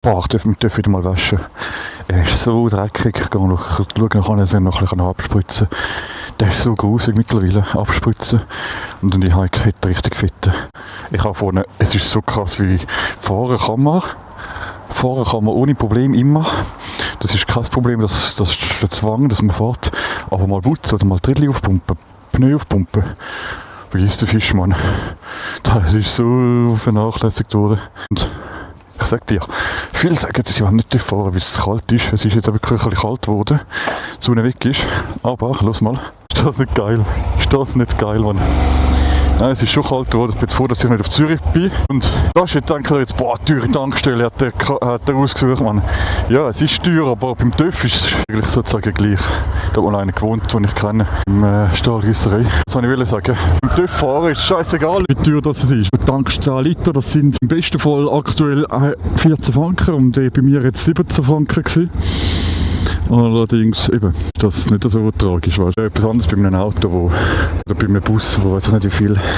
Boah, ich darf wieder mal waschen. Er ist so dreckig. Ich gehe noch schauen, noch ein bisschen abspritzen. Der ist so grusig mittlerweile, abspritzen. Und die Heikette richtig fitten. Ich habe vorne, es ist so krass, wie fahren kann man. Fahren kann man ohne Problem immer. Das ist kein Problem, das ist der Zwang, dass man fährt. Aber mal putzen oder mal Trittli aufpumpen, Pneu aufpumpen. Vergiss den Fischmann. Das ist so vernachlässigt worden. Und ich sag dir, viele sagen, sie wollen nicht fahren, weil es kalt ist. Es ist jetzt wirklich ein bisschen kalt geworden, die Sonne weg ist. Aber, los mal, ist das nicht geil? Ist das nicht geil, Mann? Nein, es ist schon kalt geworden. Ich bin jetzt froh, dass ich nicht auf Zürich bin. Und da ist jetzt denke ich jetzt, boah, teure Tankstelle hat der ausgesucht, Mann. Ja, es ist teuer, aber beim TÜV ist es eigentlich sozusagen gleich. Da hat mal einer gewohnt, den ich kenne, im Stahlgießerei. Das wollte ich sagen. Beim TÜV fahren ist scheißegal, wie teuer das ist. Du tankst 10 Liter, das sind im besten Fall aktuell 14 Franken und bei mir jetzt 17 Franken gewesen. Allerdings eben, das ist nicht so tragisch. Weißt du? Etwas anderes bei einem Auto oder bei einem Bus, wo weiß ich nicht wie viel